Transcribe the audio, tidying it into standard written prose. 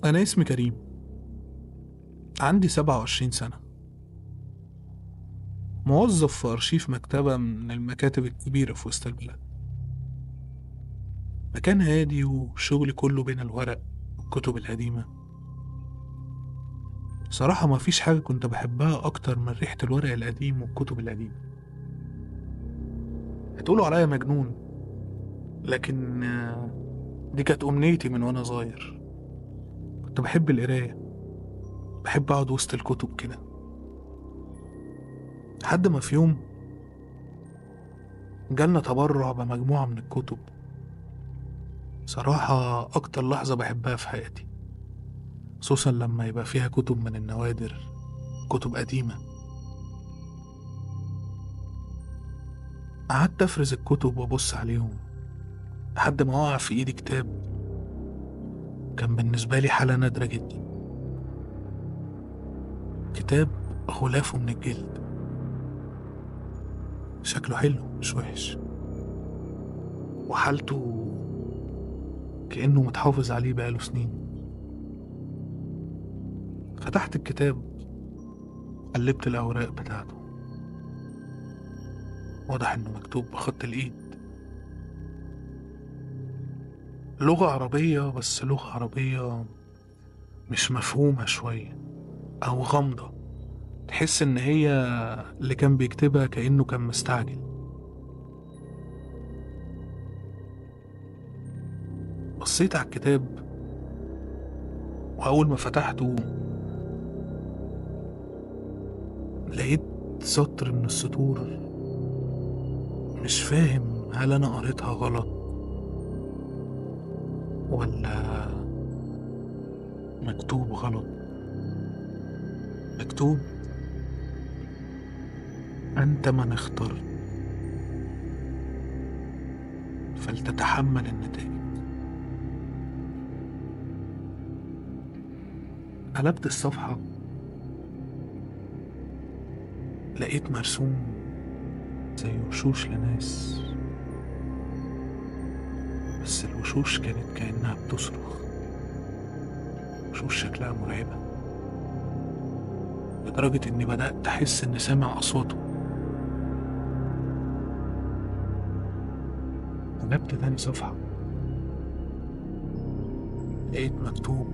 أنا اسمي كريم، عندي 27 سنة، موظف في أرشيف مكتبة من المكاتب الكبيرة في وسط البلد. مكان هادي وشغلي كله بين الورق والكتب القديمة. صراحة ما فيش حاجة كنت بحبها أكتر من ريحة الورق القديم والكتب القديمة. هتقولوا عليا مجنون، لكن دي كانت أمنيتي من وأنا صغير. كنت بحب القراية، بحب أقعد وسط الكتب كده، لحد ما في يوم جالنا تبرع بمجموعة من الكتب. صراحة أكتر لحظة بحبها في حياتي، خصوصا لما يبقى فيها كتب من النوادر، كتب قديمة. قعدت أفرز الكتب وأبص عليهم لحد ما وقع في إيدي كتاب كان بالنسبة لي حالة نادرة جدا. كتاب غلافه من الجلد، شكله حلو مش وحش، وحالته كأنه متحافظ عليه بقاله سنين. فتحت الكتاب، قلبت الأوراق بتاعته، واضح إنه مكتوب بخط الإيد، لغة عربية، بس لغة عربية مش مفهومة شوية أو غامضة، تحس إن هي اللي كان بيكتبها كأنه كان مستعجل. بصيت على الكتاب، وأول ما فتحته لقيت سطر من السطور مش فاهم هل أنا قريتها غلط ولا مكتوب غلط. مكتوب: أنت من اخترت فلتتحمل النتائج. قلبت الصفحة، لقيت مرسوم زي وشوش لناس، بس الوشوش كانت كأنها بتصرخ، وشوش شكلها مرعبة لدرجة إني بدأت أحس إني سامع أصواته. قلبت تاني صفحة، لقيت مكتوب: